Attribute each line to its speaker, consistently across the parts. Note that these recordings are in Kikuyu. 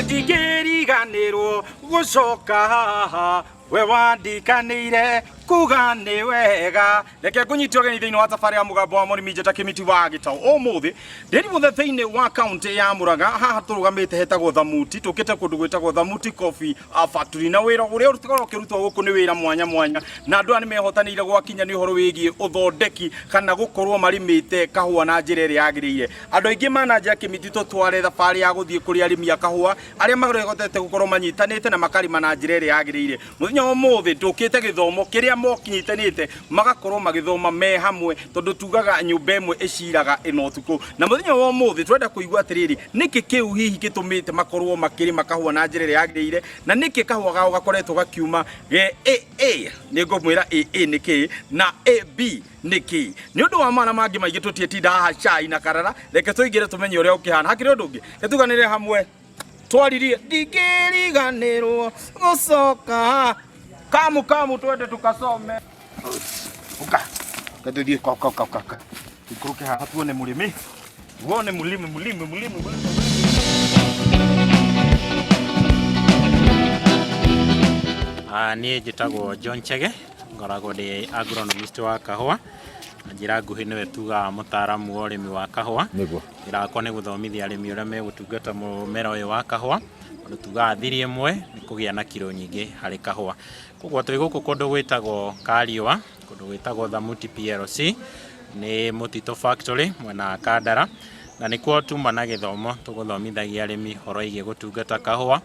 Speaker 1: Ndingĩriganĩrwo gũcoka haha, we wandikanĩire kuga nĩ wega. Reke ngũnyite ũgeni thĩinĩ wa thabarĩ ya Mũgambo wa Mũrĩmi, njĩta Kĩmiti wa Gĩtaũ. Ũmũthĩ ndĩri mũthe thĩinĩ wa kaunti ya Mũrang'a. Haha tũrũgamĩte hetagwo Thamuti, tũkĩte kũndũ gwĩtagwo Thamuti Coffee Factory, na wĩra ũrĩa ũkoragwo ũkĩrutwo gũkũ nĩ wĩra mwanya mwanya, na andũ aya nĩ mehotanĩire gwakinya nĩ ũhoro wĩgiĩ ũthondeki kana gũkorwo marĩmĩte kahũa na njĩra ĩrĩa yagĩrĩire. Andũ aingĩ mananjia Kĩmiti tũtware thabarĩ ya gũthiĩ kũrĩ arĩmi a kahũa arĩa mahotete gũkorwo manyitanĩte na makarĩma na njĩra ĩrĩa yagĩrĩire. Mũthenya wa ũmũthĩ tũkĩte gĩthomo kĩrĩa mokinyitanĩte magakorwo magĩthoma me hamwe, tondũ tugaga nyũmba ĩmwe ĩciraga ĩno ũtukũ. Na mũthenya wa ũmũthĩ tũrenda kũigua atĩrĩrĩ, nĩkĩ kĩu hihi gĩtũmĩte makorwo makĩrĩma kahũa na njĩra ĩrĩa yagĩrĩire, na nĩkĩ kahũa gao gakoretwo gakiuma ge AA? Nĩ ngũmwĩra AA nĩ kĩ na AB nĩ kĩ. Nĩ ũndũ wa mana mangĩ maingĩ tũtiĩtinda haha cai na karara, reke tũingĩre tũmenye ũrĩa ũkĩhana. Hakĩrĩ ũndũ ũngĩ, reke tuganĩre hamwe twaririe. Ndingĩriganĩrwo gũcoka kamu kamu, twende tukasome. Uka katũthiĩ ka ka ka ka tuikũrũke haha tuone mũrĩmi, wone mũlimi mũlimi mũlimi mũlimi.
Speaker 2: Niĩ njĩtagwo John Chege, ngoragwo ndĩ agronomist wa kahũa. Na njĩra nguhĩ nĩwe tugaga mũtaaramu wa ũrĩmi wa kahũa. Wĩra wakwa nĩ gũthomithia arĩmi ũrĩa megũtungata mũmera ũyũ wa kahũa, tondũ tugaga thiri ĩmwe nĩ kũgĩa na kiro nyingĩ harĩ kahũa. Koguo twĩ gũkũ kũndũ gwĩtagwo Kariũa, kũndũ gwĩtagwo Thamuti PLC, nĩ Mũtitũ Factory mwena wa Kandara, na nĩkuo tuma na gĩthomo tũgũthomithagia arĩmi ũhoro wĩgiĩ gũtungata kahũa.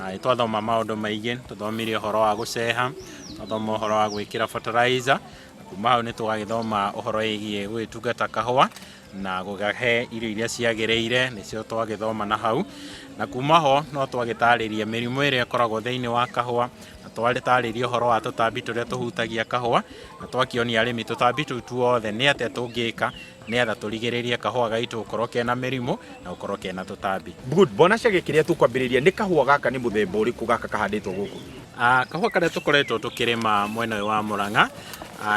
Speaker 2: Nĩ twathoma maũndũ maingĩ, tũthomire ũhoro wa gũceha, twathoma ũhoro wa gwĩkĩra fertilizer, na kuma hau nĩ tũgagĩthoma ũhoro wĩgiĩ gũgĩtungata kahũa na gũgahe irio iria ciagĩrĩire, nĩcio twagĩthoma na hau. Na kuma ho no twagĩtarĩria mĩrimũ ĩrĩa ĩkoragwo thĩinĩ wa kahũa, na twarĩtarĩria ũhoro wa tũtambi tũrĩa tũhutagia kahũa, na twakĩonia arĩmi tũtambi tũu tuothe nĩ atĩa tũngĩka nĩgetha tũrigĩrĩrie kahũa gaitũ gũkorwo kena mĩrimũ na gũkorwo kena tũtambi.
Speaker 1: Good. Bwana Chege, kĩrĩa tũkwambĩrĩria nĩ kahũa gaka nĩ mũthemba ũrĩkũ gaka kahandĩtwo gũkũ?
Speaker 2: Kahũa karĩa tũkoretwo tũkĩrĩma mwena ũyũ wa Murang'a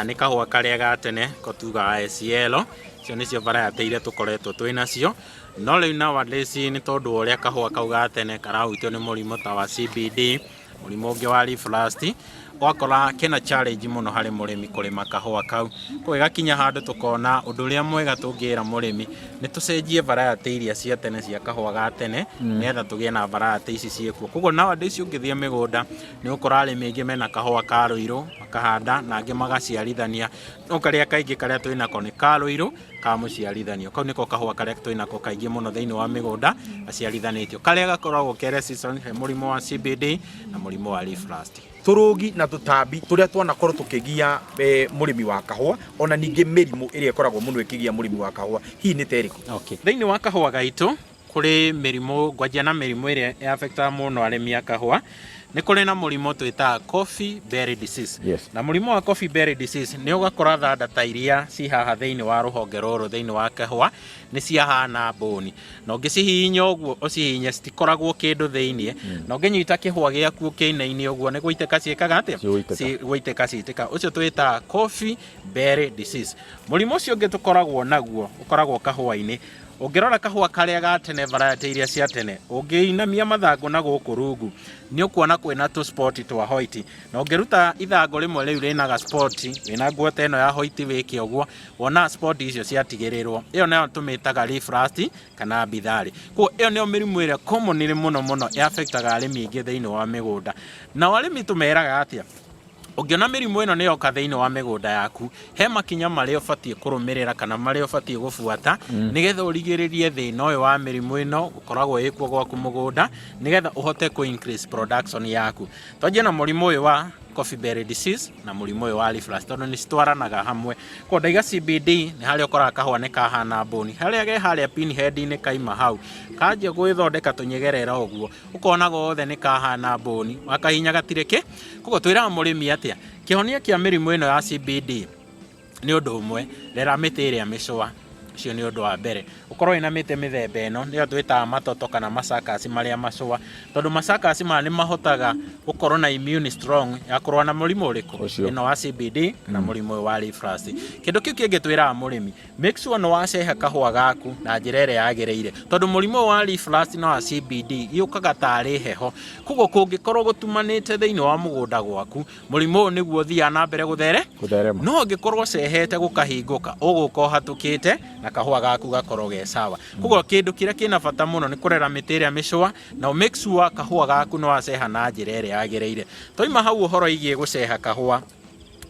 Speaker 2: nĩ kahũa karĩa ga tene ko tugaga SL. Icio nĩcio variety iria tũkoretwo twĩ nacio, no rĩu nowadays nĩ tondũ wa ũrĩa kahũa kau ga tene karahutio nĩ mũrimũ ta wa CBD, mũrimũ ũngĩ wa leaf rust, ũgakora kena challenge mũno harĩ mũrĩmi kũrĩma kahũa kau. Koguo ĩgakinya handũ tũkona ũndũ ũrĩa mwega tũngĩra mũrĩmi nĩ tũcenjie variety iria cia tene cia kahũa ga tene, nĩgetha tũgĩe na variety ici ciĩkuo. Koguo nowadays ũngĩthiĩ mĩgũnda nĩ ũgũkora arĩmi aingĩ mena kahũa ka Rũirũ makahanda, na angĩ magaciarithania, no karĩa kaingĩ karĩa twĩnako nĩ ka Rũirũ ka mũciarithanio. Kau nĩko kahũa karĩa twĩnako kaingĩ mũno thĩinĩ wa mĩgũnda gaciarithanĩtio, karĩa gakoragwo ke resistant he mũrimũ wa CBD na mũrimũ wa leaf rust.
Speaker 1: Tũrũgi na tũtambi tũrĩa twanakorwo tũkĩgia mũrĩmi wa kahũa, ona ningĩ mĩrimũ ĩrĩa ĩkoragwo mũno ĩkĩgia mũrĩmi wa kahũa hihi nĩ ta ĩrĩkũ?
Speaker 2: Okay. Thĩinĩ wa kahũa gaitũ kũrĩ mĩrimũ, ngwanjia na mĩrimũ ĩrĩa ĩ-affectaga mũno arĩmi a kahũa. Nĩ kũrĩ na mũrimũ twĩtaga coffee berry disease. Na mũrimũ wa coffee berry disease nĩ ũgakora thanda ta iria ci haha thĩinĩ wa rũhonge rũrũ thĩinĩ wa kahũa nĩ ciahana mbũni, na ũngĩcihihinya ũguo ũcihihinye citikoragwo kĩndũ thĩinĩ, na ũngĩnyita kĩhũa gĩaku ũkĩinaine ũguo nĩ gũitĩka ciĩkaga atĩa?
Speaker 1: Cigũitĩka.
Speaker 2: Gũitĩka ciitĩka. Ũcio twĩtaga coffee berry disease. Mũrimũ ũcio ũngĩ tũkoragwo naguo ũkoragwo kahũa-inĩ. Ũngĩrora kahũa karĩa ga tene, variety iria cia tene, ũngĩinamia mathangũ na gũkũ rungu nĩ ũkuona kwĩna tũ spot twa white, na ũngĩruta ithangũ rĩmwe rĩu rĩna ga spot wĩna nguo ta ĩno ya white wĩke ũguo, wonaga spot icio ciatigĩrĩrwo. Ĩyo nayo tũmĩtaga leaf rust kana mbitharĩ. Koguo ĩyo nĩyo mĩrimũ ĩrĩa commonly mũno mũno ĩ-affectaga arĩmi aingĩ thĩinĩ wa mĩgũnda. Nao arĩmi tũmeraga atĩa? Ũngĩona mĩrimũ ĩno nĩ yoka thĩinĩ wa mĩgũnda yaku, he makinya marĩa ũbatiĩ kũrũmĩrĩra kana marĩa ũbatiĩ gũbuata nĩgetha ũrigĩrĩrie thĩna ũyũ wa mĩrimũ ĩno gũkoragwo ĩkuo gwaku mũgũnda, nĩgetha ũhote kũ increase production yaku. Twanjie na mũrimũ ũyũ wa coffee berry disease na mũrimũ ũyũ wa leaf rust, tondũ nĩ citwaranaga hamwe. Koguo ndaiga CBD nĩ harĩa ũkoraga kahũa nĩ kahana mbũni, harĩa ge harĩa pinhead-inĩ kaima hau kanjia gwĩthondeka tũnyegerera ũguo, ũkona gothe nĩ kahana mbũni, wakahihinya gatirĩ kĩ. Koguo twĩraga mũrĩmi atĩa? Kĩhonia kĩa mĩrimũ ĩno ya CBD nĩ ũndũ ũmwe, rera mĩtĩ ĩrĩa mĩcũa. Ũcio nĩ ũndũ wa mbere. Ũkorwo wĩna mĩtĩ mĩthemba ĩno, nĩyo twĩtaga matoto kana macakasi marĩa macũa, tondũ macakasi maya nĩ mahotaga gũkorwo na immune strong ya kũrũa na mũrimũ ũrĩkũ?
Speaker 1: Ũcio.
Speaker 2: Ĩno wa CBD kana mũrimũ ũyũ wa leaf rust. Kĩndũ kĩu kĩngĩ twĩraga mũrĩmi, make sure nĩ waceha kahũa gaku na njĩra ĩrĩa yagĩrĩire, tondũ mũrimũ ũyũ wa leaf rust na wa CBD yũkaga tarĩ heho. Koguo kũngĩkorwo gũtumanĩte thĩinĩ wa mũgũnda gwaku, Mũrimũ ũyũ nĩguo ũthiaga na mbere gũthere
Speaker 1: Gũtherema.
Speaker 2: No ũngĩkorwo ũcehete gũkahingũka, ũgũka ũhatũkĩte na kahũa gaku gakorwo ge sawa. Koguo kĩndũ kĩrĩa kĩna bata mũno nĩ kũrera mĩtĩ ĩrĩa mĩcũa na ũ make sure kahũa gaku nĩ waceha na njĩra ĩrĩa yagĩrĩire. Twaima hau ũhoro wĩgiĩ gũceha kahũa,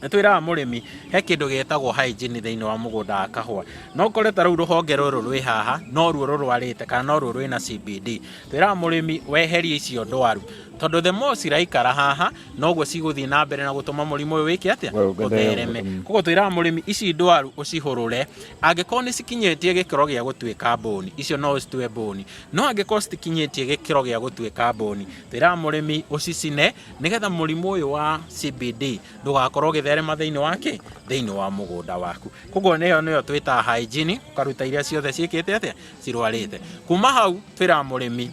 Speaker 2: nĩ twĩraga mũrĩmi he kĩndũ gĩtagwo hygiene thĩinĩ wa mũgũnda wa kahũa. No ũkore ta rĩu rũhonge rũrũ rwĩ haha noruo rũrwarĩte kana noruo rwĩna CBD. Twĩraga mũrĩmi weherie icio ndwaru tondũ the more ciraikara haha noguo cigũthiĩ na mbere na gũtũma mũrimũ ũyũ wĩke atĩa ũthereme. Koguo twĩraga mũrĩmi ici ndwaru ũcihũrũre, angĩkorwo nĩ cikinyĩtie gĩkĩro gĩa gũtuĩka mbũni, icio no ũcitue mbũni, no angĩkorwo citikinyĩtie gĩkĩro gĩa gũtuĩka mbũni, twĩraga mũrĩmi ũcicine nĩgetha mũrimũ ũyũ wa CBD ndũgakorwo ũgĩtherema thĩinĩ wa kĩ thĩinĩ wa mũgũnda waku. Koguo nĩyo nĩyo twĩtaga hygiene, ũkaruta iria ciothe ciĩkĩte atĩa cirwarĩte. Kuma hau twĩraga mũrĩmi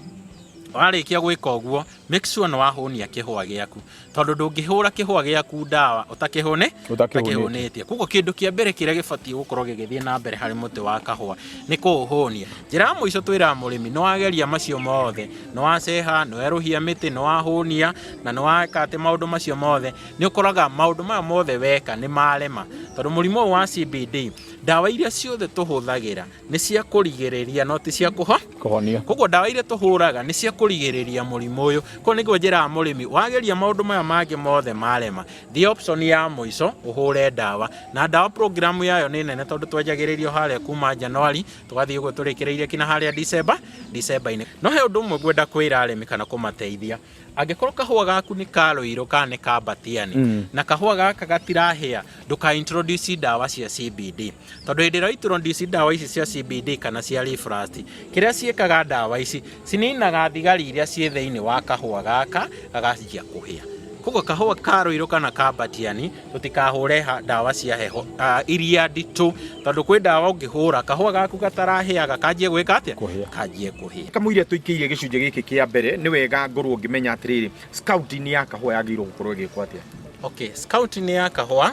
Speaker 2: warĩkia gwĩka ũguo, make sure nĩ wahũnia kĩhũa gĩaku, tondũ ndũngĩhũra kĩhũa gĩaku ndawa ũtakĩhũnĩ
Speaker 1: Ũtakĩhũnĩtie.
Speaker 2: Koguo kĩndũ kĩa mbere kĩrĩa gĩbatiĩ gũkorwo gĩgĩthiĩ na mbere harĩ mũtĩ wa kahũa nĩ kũũhũnia. Njĩra ya mũico twĩraga mũrĩmi nĩ wageria macio mothe, nĩ waceha, nĩ werũhia mĩtĩ, nĩ wahũnia na nĩ weka atĩ maũndũ macio mothe, nĩ ũkoraga maũndũ maya mothe weka nĩ marema, tondũ mũrimũ ũyũ wa CBD, ndawa iria ciothe tũhũthagĩra nĩ cia kũrigĩrĩria no ti cia kũho
Speaker 1: Kũhonia.
Speaker 2: Koguo ndawa iria tũhũraga nĩ cia kũrigĩrĩria mũrimũ ũyũ. Koguo nĩguo njĩraga mũrĩmi wageria maũndũ maya mangĩ mothe marema, thiĩ option ya mũico ũhũre ndawa. Na ndawa program yayo nĩ nene tondũ twanjagĩrĩria o harĩa kuma January tũgathiĩ ũguo tũrĩkĩrĩirie kinya harĩa December, December-inĩ. No he ũndũ ũmwe ngwenda kwĩra arĩmi kana kũmateithia. Angĩkorwo kahũa gaku nĩ ka rũirũ kana nĩ ka mbatiani na kahũa gaka gatirahĩa, ndũka introduce ndawa cia CBD. Tondũ hĩndĩ ĩrĩa introduce ndawa ici cia CBD kana cia leaf rust, kĩrĩa ciĩkaga ndawa ici, cininaga thigari iria ciĩ thĩinĩ wa kahũa gaka gaganjia kũhĩa. Koguo kahũa ka rũirũ kana ka mbatiani tũtikahũre ndawa cia heho iria nditũ, tondũ kwĩ ndawa ũngĩhũra kahũa gaku gatarahĩaga kanjie gwĩka atĩa?
Speaker 1: Kũhĩa.
Speaker 2: Kanjie kũhĩa.
Speaker 1: Kamũira tũikĩire gĩcunjĩ gĩkĩ kĩa mbere, nĩ wega ngorwo ngĩmenya atĩrĩrĩ, scouting ya kahũa yagĩrĩirwo gũkorwo ĩgĩkwo atĩa?
Speaker 2: Okay, scouting ya kahũa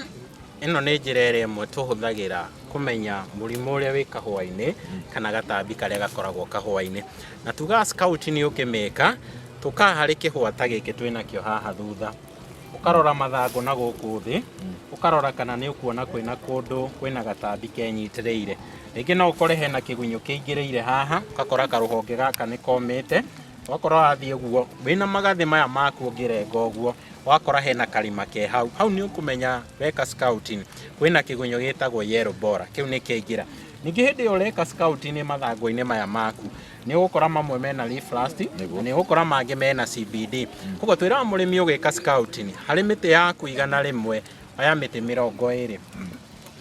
Speaker 2: ĩno nĩ njĩra ĩrĩa ĩmwe tũhũthagĩra kũmenya mũrimũ ũrĩa wĩ kahũa-inĩ kana gatambi karĩa gakoragwo kahũa-inĩ. Na tugaga scouting ũkĩmĩka, tũkaga harĩ kĩhũa ta gĩkĩ twĩnakĩo haha thutha. Ũkarora mathangũ na gũkũ thĩ, ũkarora kana nĩ ũkuona kwĩna kũndũ kwĩna gatambi kenyitĩrĩire. Rĩngĩ no ũkore hena kĩgunyũ kĩingĩrĩire haha, ũgakora karũhonge gaka nĩ komĩte, ũgakora wathiĩ ũguo wĩna magathĩ maya maku ũngĩrenga ũguo, ũgakora hena karima ke hau. Hau nĩ ũkũmenya weka scouting kwĩna kĩgunyũ gĩtagwo yellow borer, kĩu nĩ kĩaingĩra. Ningĩ hĩndĩ ĩyo ũreka scouting mathangũ-inĩ maya maku, nĩ ũgũkora mamwe mena leaf rust na nĩ ũgũkora mangĩ mena CBD. Koguo twĩraga mũrĩmi ũgĩka scouting harĩ mĩtĩ yaku 100, oya mĩtĩ 20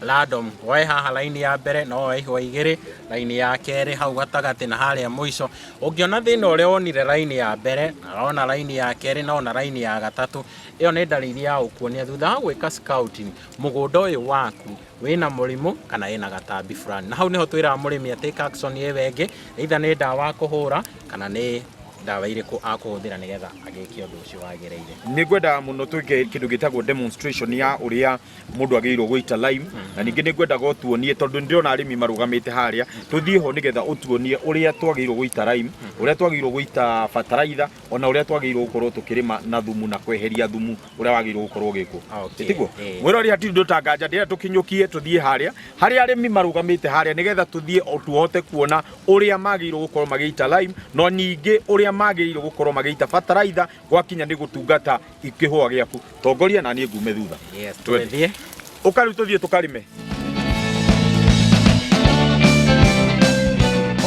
Speaker 2: random, woe haha raini ya mbere no woe ihũa igĩrĩ, raini ya kerĩ hau gatagatĩ na harĩa mũico. Ũngĩona thĩna ũrĩa wonire raini ya mbere na wona raini ya kerĩ na wona raini ya gatatũ, ĩyo nĩ ndariri ya gũkuonia thutha wa gwĩka scouting mũgũnda ũyũ waku wĩna mũrimũ kana wĩna gatambi fulani. Na hau nĩho twĩraga mũrĩmi a take action ĩyo ĩngĩ, either nĩ ndawa akũhũra kana nĩ ndawa irĩkũ akũhũthĩra nĩgetha agĩke ũndũ ũcio wagĩrĩire.
Speaker 1: Nĩ ngwendaga mũno twĩke kĩndũ gĩtagwo demonstration ya ũrĩa mũndũ agĩrĩirwo gũita lime, na ningĩ nĩ ngwendaga ũtuonie, tondũ nĩ ndĩrona arĩmi marũgamĩte harĩa, tũthiĩ ho nĩgetha ũtuonie ũrĩa twagĩrĩirwo gũita lime, ũrĩa twagĩrĩirwo gũita bataraitha, ona ũrĩa twagĩrĩirwo gũkorwo tũkĩrĩma na thumu na kweheria thumu ũrĩa wagĩrĩirwo gũkorwo ũgĩkwo.
Speaker 2: Okay,
Speaker 1: Tiguo?
Speaker 2: eh.
Speaker 1: Mwĩrori hatirĩ ũndũ ũtanganja, ndĩrenda tũkinyũkie tũthiĩ harĩa harĩa arĩmi marũgamĩte harĩa nĩgetha tũthiĩ o tuhote kuona ũrĩa magĩrĩirwo gũkorwo magĩita lime, no ningĩ ũrĩa magĩrĩirwo gũkorwo magĩita bataraitha gwakinya nĩ gũtungata kĩhũa gĩaku. Tongoria na niĩ ngume thutha.
Speaker 2: Yes,
Speaker 1: Twende.
Speaker 2: tũgĩthiĩ.
Speaker 1: Ũka rĩu tũthiĩ tũkarĩme.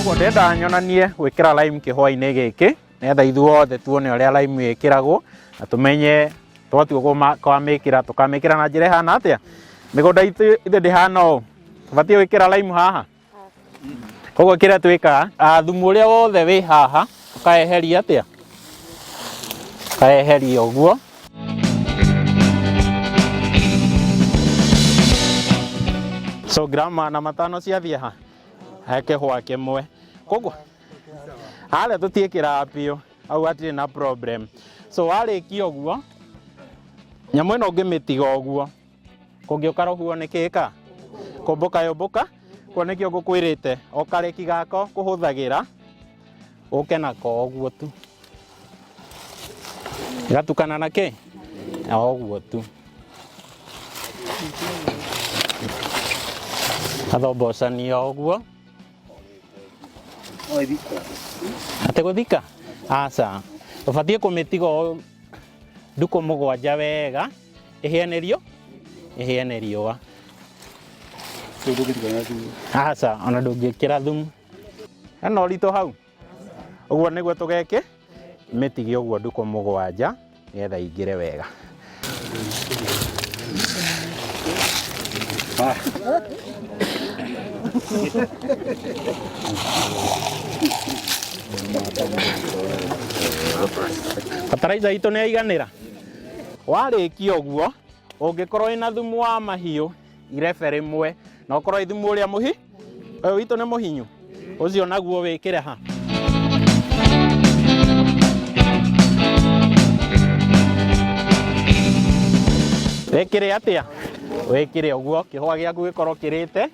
Speaker 2: Ũguo ndĩrenda nyonanie gwĩkĩra lime kĩhũa-inĩ gĩkĩ nĩgetha ithuothe tuone ũrĩa lime ĩkĩragwo na tũmenye twatua kwamĩkĩra tũkamĩkĩra na njĩra ĩhana atĩa. Mĩgũnda itũ ithe ndĩhana ũũ, tũbatiĩ gwĩkĩra lime haha. Koguo kĩrĩa twĩkaga, thumu ũrĩa wothe wĩ haha ũkaeheria atĩa, ũkaeheria ũguo. So gram 500 ciathiĩ ha? He kĩhũa kĩmwe. Koguo harĩa tũtiĩkĩraga biũ, hau hatirĩ na problem. So warĩkia ũguo, nyamũ ĩno ũngĩmĩtiga ũguo, kũngĩũka rũhuho nĩ kĩka kũmbũka yũmbũka. Kuo nĩkĩo ngũkwĩrĩte o kareki gako kũhũthagĩra ũke nako ũguo tu, gatukana na kĩ o ũguo tu, gathombocania ũguo. Atĩ gũthika? Aca, ũbatiĩ kũmĩtiga o ndukũ 7 wega, ĩhĩe nĩ riũ ĩhĩe nĩ riũa. Aca, ona ndũngĩkĩra thumu. Hena ũritũ hau? Ũguo nĩguo tũgeke, mĩtige ũguo ndukũ 7 nĩgetha ingĩre wega. Bataraitha itũ nĩ yaiganĩra. Warĩkia ũguo, ũngĩkorwo wĩna thumu wa mahiũ irebe rĩmwe, na ũkorwo wĩ thumu ũrĩa mũhi, ũyũ witũ nĩ mũhinyu, ũcio naguo wĩkĩre ha? Wĩkĩre atĩa? Wĩkĩre ũguo kĩhũa gĩaku gĩkorwo kĩrĩte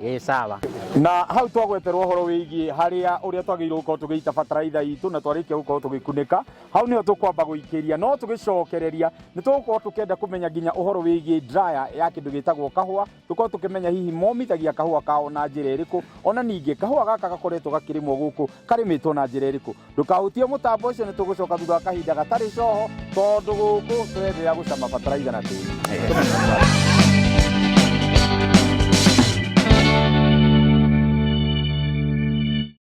Speaker 2: gĩ sawa.
Speaker 1: Na hau twagweterwo ũhoro wĩgiĩ harĩa ũrĩa twagĩrĩirwo gũkorwo tũgĩita bataraitha itũ, na twarĩkia gũkorwo tũgĩkunĩka hau nĩho tũkwamba gũikĩria, no tũgĩcokereria nĩ tũgũkorwo tũkĩenda kũmenya nginya ũhoro wĩgiĩ dryer ya kĩndũ gĩtagwo kahũa, tũkorwo tũkĩmenya hihi momithagia kahũa kao na njĩra ĩrĩkũ, ona ningĩ kahũa gaka gakoretwo gakĩrĩmwo gũkũ karĩmĩtwo na njĩra ĩrĩkũ. Ndũkahutie mũtambo ũcio, nĩ tũgũcoka thutha wa kahinda gatarĩ coho, tondũ gũkũ tũrenderea gũcama bataraitha na tĩri.